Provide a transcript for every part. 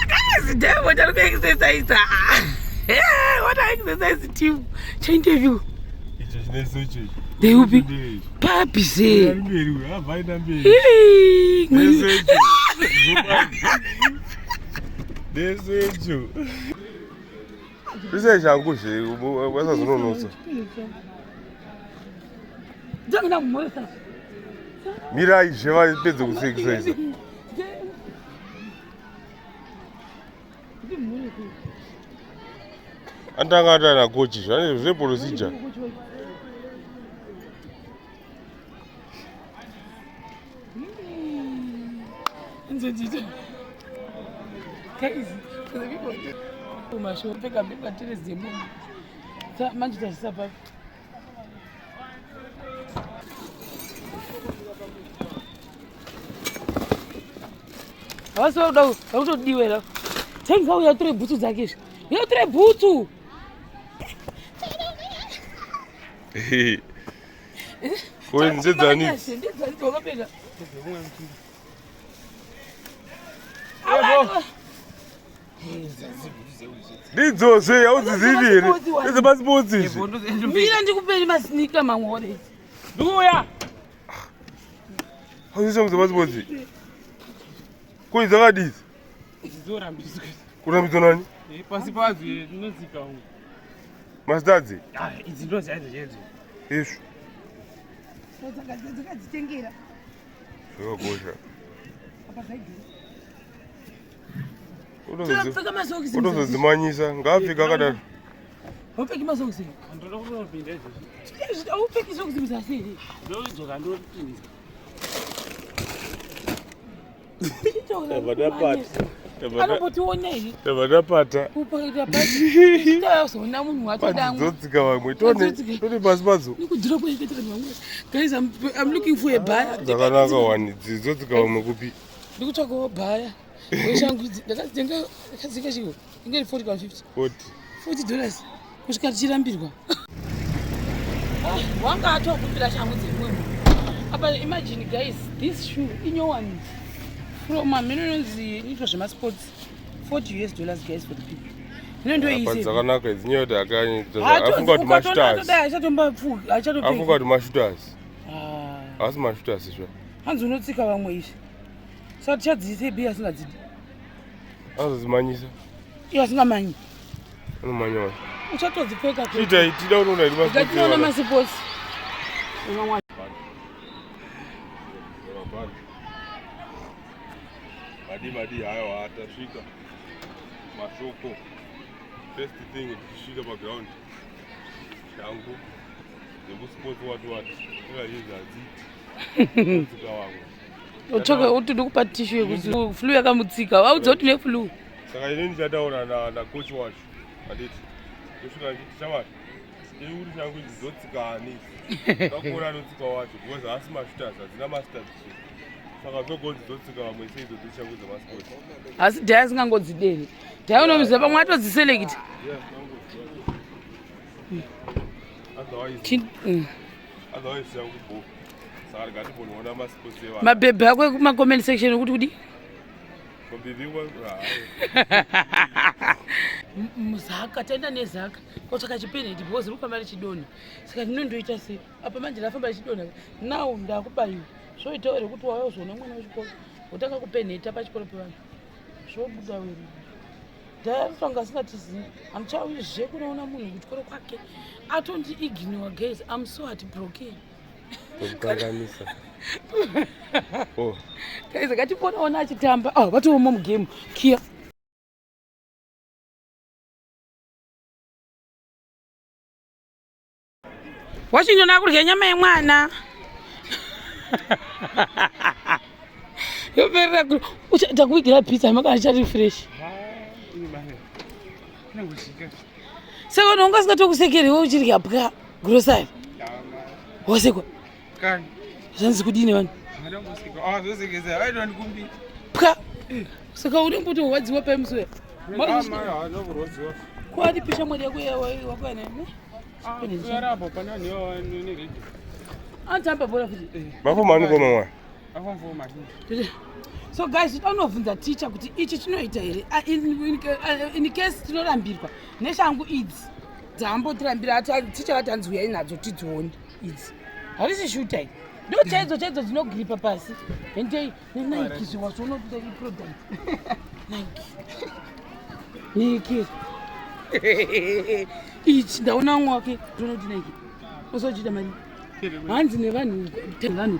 Guys, Diamond ari kuexercise. What a exercise team. Chainterview. Icho chineso icho. Ndeupi? Papi se. Mberi uyu, abva mberi. Ii, Neso icho. Neso icho. Ise shangu zve, wasazononotsa. Dzangina kumhoresa. Mirai zve vapedze kuexercise. Andanga atana coach zve, zve procedure. Guys, for the people mashopfeka mbebatere dzemunhu manje tazvisa papi havasi vakuda vakutodiwa here tenga uya utore bhutsu dzake izvi uya utore bhutsu. Ko ndedzani? Ndedzani dzawakapfeka? Ndidzozve haudzizivi here? Ndedzepasipotsi izvi. Mira ndikuperi masinika mamwe ore. Ndikuuya. Hauzivi dzepasipotsi. Ko idzi dzakadii? Dzizorambidzwa. Kurambidzwa nani? Pasi padzo inodzika umu. Masitadzi? Ah, idzi ndo dzaidzo chaidzo. Izvo. Dzakadzitengera. Zvakakosha. Apa zvaidhura. Pfeka masokisi. Utozodzimanyisa, ngaapfeke akadaro. Haupfeki masokisi. Ndoda kutopinda izvozvi. Haupfeki sokisi muzasi here? Ndodzoka ndopinza. Tabva tapata. Anombotiona here? Tabva tapata. Kupaita pati. Tazoona munhu watodamwa. Dzotsika vamwe. Tone, tone pasi padzo. Nikudhura kwekuitira vamwe. Guys, I'm looking for a buyer. Dzakanaka wani, dzotsika vamwe kupi? Ndikutsvagawo buyer. Weshangu idzi ndakadzitenga ndakadzitenga chiko? Inge iri 40 kana 50. 40. $40 kusvika tichirambirwa. Ah, wanga atokumbira shangu dzemumwe munhu. Apa imagine guys, this shoe inyowani from amene inonzi inoitwa zvemasports, $40 US guys, for the people. Ino ndo Apa ise. dzakanaka idzi, nyaya kuti afunga kuti mashooters. Achatombapfuki, Afunga achatopfeki. kuti mashooters. Haasi mashooters izvo. Hanzi unotsika vamwe izvi. Saka tichadziise bi asingadzidi. Anozodzimanyisa. Iye asingamanyi. Anomanya wani. Uchatodzipfeka. Chiitai, tida kunoona iri masipotsi. Ngatinoona masipotsi. Madi madi, hayo tasvika. Mashoko. First thing tichisvika paground. Shangu. Dzekusports wati wati. Ingazhinji hadziiti. Tsika wamwe. Utsvaka uti ndikupa tishu yekuti flu yakamutsika. Waudza kuti ne flu. Saka inini ndichataura na coach wacho. Handiti. Ndosvika ndichiti shamwari. Iri kuti shangu idzi dzotsika ani? Ndakuona anotsika wacho because haasi mashooters, hadzina mastuds. Saka dzogonzi dzotsika vamwe sei idzo dzishangu dzemasports? Asi dhai asingangodzideri. Dhai unomuziva pamwe atodziselekita. Otherwise, otherwise shangu bo. Saka ndikatimboniona masports evana. Mabhebhe ako ekumacoment section ekuti kudi? Mabhebhe kwa Muzaka taenda nezaka kotsvaka chipeneti because riri kufamba richidonha. Saka ndinondoita sei? Apa manje rafamba richidonha. Now ndakubayiwa. Zvoitawo here kuti wauya uzoona mwana wechikoro wotanga kupenheta pachikoro pevanhu? Zvobuda weri. Dhai asingatizivi. Handichauyizve kunoona munhu kuchikoro kwake. Atondi ignore guys. I'm so heartbroken. Kukanganisa. Oh. Guys, ngatiponaona achitamba. Oh, vatooma mugame. Kia. Washington akurya nyama yemwana. Yoperera takuvigira pizza maka achari fresh. Saka unonga usingatokusekeri iwe uchirya bwa grocery. Wasekwa. Kani. Zvanzi kudini vanhu? Handamboseka. Ah, zvosekesa. Vaitondikumbira. Pwa. Saka unembotorwadziwa paimusoya. Ah, mai, handokurwadziwa. Kwati pisha mwari yako yawakuya nayo. Ah, uyarapa pane vanhu ivava neredhi. Anotamba bhora futi. Mafoma ani koma mwana? So guys, toda teacher kuti ichi chinoita here. In case tinorambirwa neshangu idzi dzambotirambira, ticha vati hanzi uyai nadzo tidzione. Idzi harisi shuta iyi, ndo chaidzo chaidzo dzinogripa pasi. Endei neNike, zviwazoona kuti iproduct Nike. Nike ichi ndaona umwe wake, toona kuti Nike usochiita mari. Hanzi nevanhu vanhu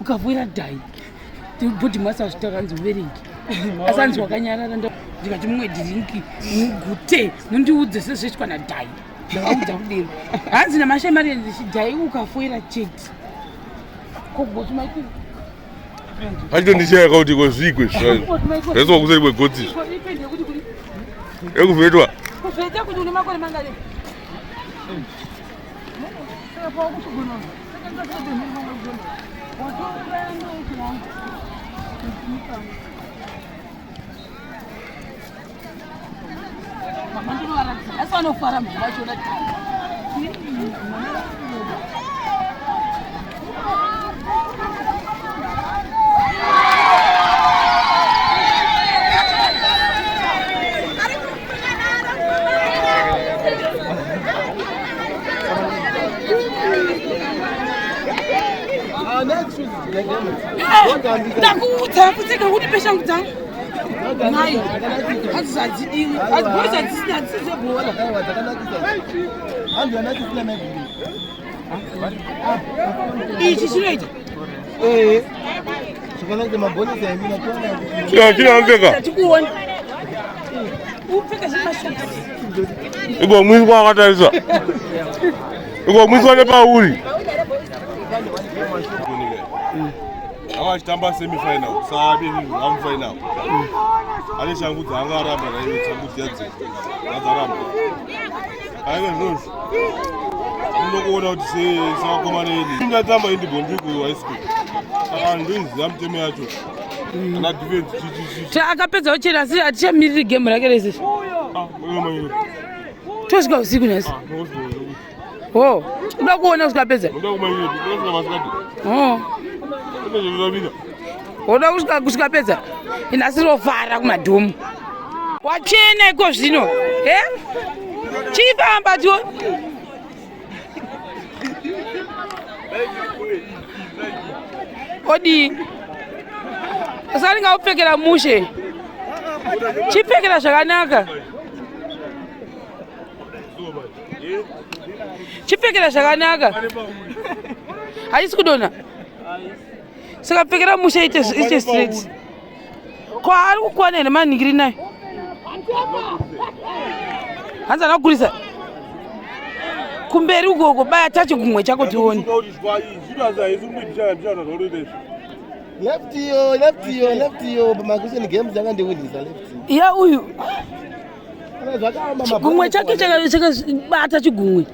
ukafoira dhai bhodhi masazvitaura, hanzi uverenge, asi hanzi wakanyarara. Ndikati mumwe dhirinki mugute mundiudze sezvoitwa nadhai. Ndavaudza kudero, hanzi namashamari dhai ukafoira chete kogoti maitiri. Achitondishaya kuti kozvikwe zvaiswa kuseri kwegotsi ekuvhetwa. Kuvheta kuti une makore mangani? Saka pawakuchigona mama ndinovaratidza, asi vanofara munhu vachona. Ndakuudza kutsika kuti peshangu dzangu nai hanzi hadzidiwi, hadzibhozi, hadzisina, hadzisi dzebhora. Ichi chinoita. Zvakanaka, mabhonisi aimina. Chinopfeka. Tikuona upfeka zvemashuti. Igomwiswa akatarisa, igomwiswa nepauri. Anga achitamba semifinal, sabi amufinal, ane shangu dzaanga aramba naiwe, shangu dziya dzadzaramba aike zvinozvi. Unokuona kuti sevakomana edu ndatamba handball ndiri kuhigh school, saka ndoiziva mitemo yacho, ana defense chichichi. Akapedza kuchena, asi hatichamiriri gemu rake rese. Tosvika usiku nhasi. Ho, uda kuona kusvika pedza. Oh. Woda kusvika pedza inhasi, rofara kumadhomu wachena iko zvino e chifamba tione. Odii? Saka ndingaupfekera mushe, chipfekera zvakanaka, chipfekera zvakanaka. Haisi kudonha, saka pfekera mushe, ite straight. Ko ari kukwana here manhingiri nayo? Hanzi anakugurisa kumberi ukoko, baya tachi gumwe chako tione. Left iyo, left iyo, left iyo. Pamakusheni games yakandiwinisa left. Ya uyu. Kana zvakaoma. Chigumwe chake chakabata chigumwe.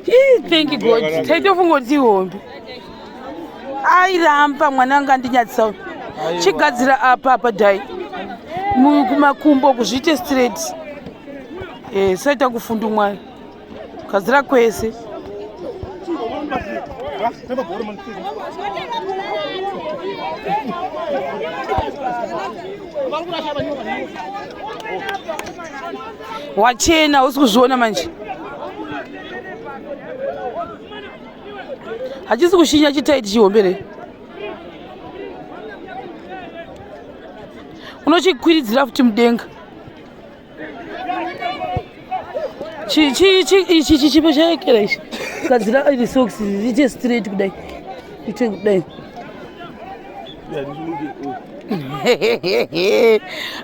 Ii, thank God, taitofunga kuti ihombe. Airamba mwana anga andinyadzisa. Chigadzira apa apa dhai kumakumbo kuzviite straight. Saita kufundumwa, gadzira kwese. Wachena, usi kuzviona manje, hachisi kushinya chitaiti chihombere. Unochikwiridzira futi mudenga. Ichi chichipo chaekera ichi, gadzira iri socks riite straight kudai, ite kudai.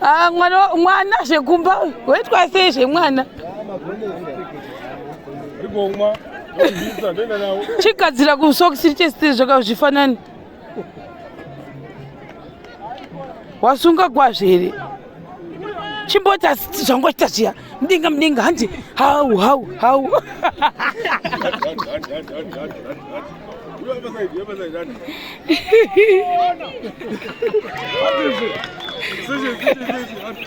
Ah, mwana mwana zvekumba waitwa sei zvemwana? Rigomwa ndobvisa ndoenda nawo. Chigadzira kusocks riite straight, zvakazvifanani. Wasunga kwazvo here? Chimbota zvangoita zviya mudenga mudenga, hanzi hau hau hau. Handi, handi, handi, handi, handi. Uyo pasaidi, uyo pasaidi, handi. Handi, seshe, seshe, seshe, handi.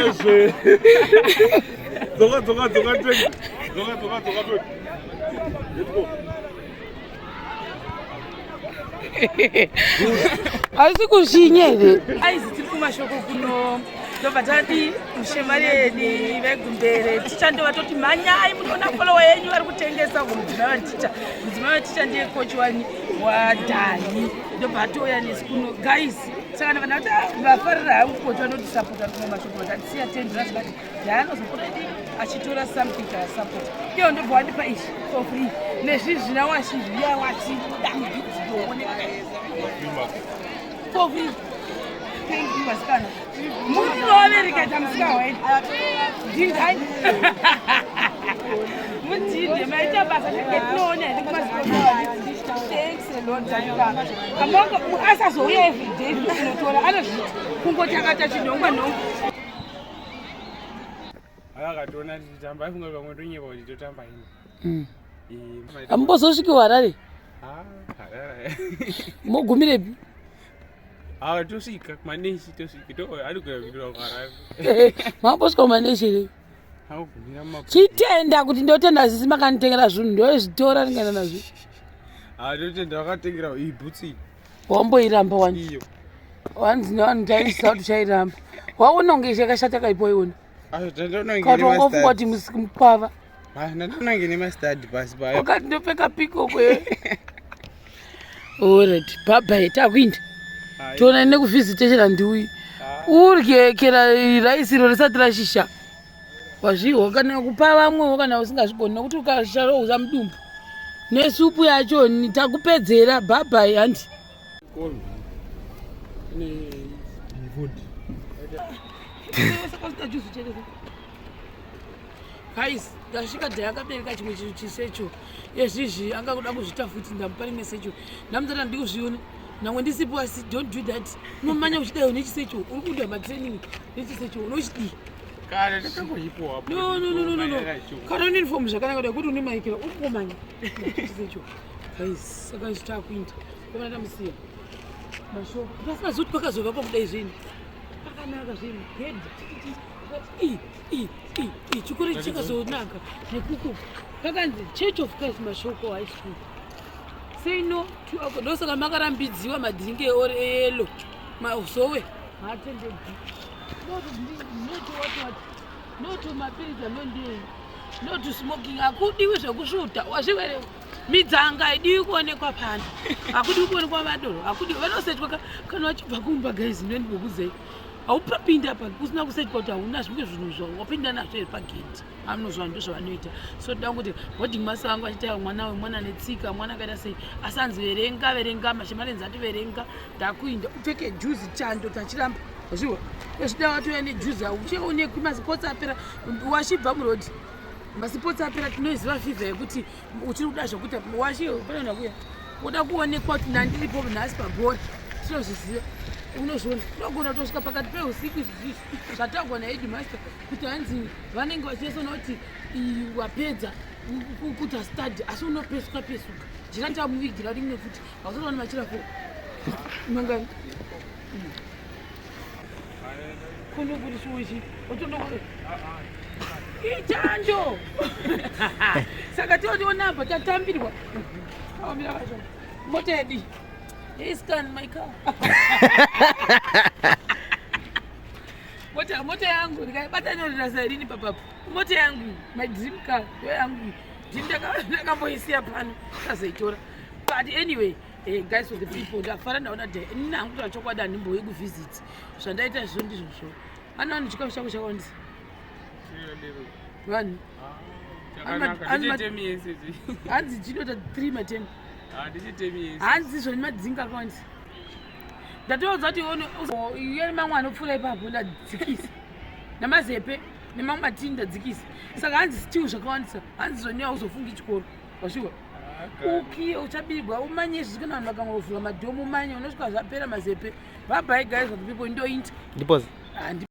Eshe. Dzoka, dzoka, dzoka, tenge. Dzoka, dzoka, dzoka, tenge. Let's go. Haisi kushinya here? Aizi tiri kumashoko kuno tobva tadi mushemari yedi vegumbere ticha ndova toti mhanyai munoona folowa yenyu vari kutengesa uko mudzimai vaticha mudzimai vaticha ndiye coach wani wadhani ndobva atouya nesu kuno guys. Saka ndabva ndati ah, vafarira hangu coach vanotisapota kuma mashoko vatisiya tendera zvikati Dhaanozopota achitora something kana support. Iyo ndobva wandipa izvi for free. Nezvi zvina washi zviya wachi dambudziko for free. Thank you vasikana. Murove rikaita musika waini. Ndindai. Mudhinde maita basa tinoona here kumasika. Thanks a lot Danikana. Amoko asazouya every day kunotora anozviti kungoti akata chinhongwa nhongwa. Akatoona tichitamba aifunga kuti pamwe tonyepa kuti totamba ini. Hamumbozosviki Harare? Ah, Harare. Mogumirepi? Ah, tosvika kumaneshi tosvika. To anogona kuitira kuHarare. Mambosvika kumaneshi here? Akugumira muma. Chitenda kuti ndotenda sisi makanditengera zvinhu ndozvitora ndingaenda nazvo. Ah, totenda wakatengera iyi bhutsi. Wamboiramba wani? Iyo. Wanzi nevanhu taisa kuti uchairamba. Waona kunge yakashata kaipo iona. Kati wangofunga kuti mukwava. Ndatoona ngene mastad pasi payo. Wakati ndopfeka pikoko ye. Alright, bye bye takuinda. Tiona nekuvisitation handiuyi. Urye kera raisi iro risati rashisha. Wazvihwa kana kupa vamwewo kana usingazvigoni nokuti ukashisha rouza mudumbu. Nesupu yacho takupedzera bye bye handi. Guys, ndasvika dhaya akabereka chimwe chinhu chisecho ezvizvi anga kuda kuzvita futi ndamupa rimwe secho ndamutata ndikuzviona namwe ndisipo asi don't do that unomanya uchidai nechisecho uri kuda matraining nechisecho unochidii Kana takangoipowa. No, no, no, no, no, no. Kana une uniform zvakanaka kudai kuti une maikira uri kumanya chisecho. Guys, saka izvi takuita. Komana tamusiya. Mashoko. Ndasina kuti pakazova pakudai zvinhu. Pakanaka zvinhu. Head. I i i i chikoro ichi chakazonaka nekuku. Pakanzi Church of Christ Mashoko High School. Say no to alcohol. Ndosaka makarambidziwa madrinki eyelo. Mazowe. Haatendedzi. No to drink, no to what what. No to mapiritsi anondei. No to smoking. Hakudiwi zvekusvuta. Wazviwerewo. Midzanga haidiwi kuonekwa pano. Hakudiwi kuonekwa madoro. Hakudiwi. Vanosechwa kana vachibva kumba guys ndinokuzei. Haupapinda pa usina kusechwa kuti hauna zvimwe zvinhu zva wapinda nazvo here pagate. Anozva ndozvavanoita. So toda kuti boarding master vangu vachitaura mwana uyu mwana netsika mwana akaita sei asi anzi verenga verenga mashemarenzi ati verenga ndakuinda upfeke juzi chando tachiramba. Zviwa. Ezvida watouya nejuzi hauchaonekwi masipotsi apera wachibva muroad. Masipotsi apera tinoiziva fever yekuti uchiri kuda zvekuita washi panoenda kuya uda kuonekwa kuti nandiripo nhasi pabhora tinozviziva unozviona unogona kutosvika pakati peusiku izvizvizvi zvatagwa naheadmaster kuti hanzi vanenge vachinyatsona kuti wapedza kuita study asi unopesuka pesuka jira ndamuvigira rimwe futi hauzotoona machira fo mangani kuno kuti chiuchi otondo ichando saka totiona apa tatambirwa aomira vacho mota yedi iscan my car mota mota yangu ndikaibata inorira rini papapo mota yangu my dream car yo yangu ndini ndakamboisiya pano kazoitora but anyway Hey, guys for the people ndafara ndaona de ini hangu kutaura chokwadi handimbouyi kuvisit zvandaita izvo ndizvozvo ana vanhu chikafu chako chakawandisa vanhu hanzi chinoita 3 matemi hanzi izvo nemadzinga akawandisa ndatoudza kuti iye mamwe anopfuura ipapo ndadzikisa namazepe nemamwe matini ndadzikisa saka hanzi still zvakawandisa hanzi zvoni hauzofungi chikoro washuwa ukiye uchabirwa umanye izvi kana vanhu vakangovhura madhomu umanye unosvika zvapera mazepe bye bye guys for the people ndointa Ndipoze. Handi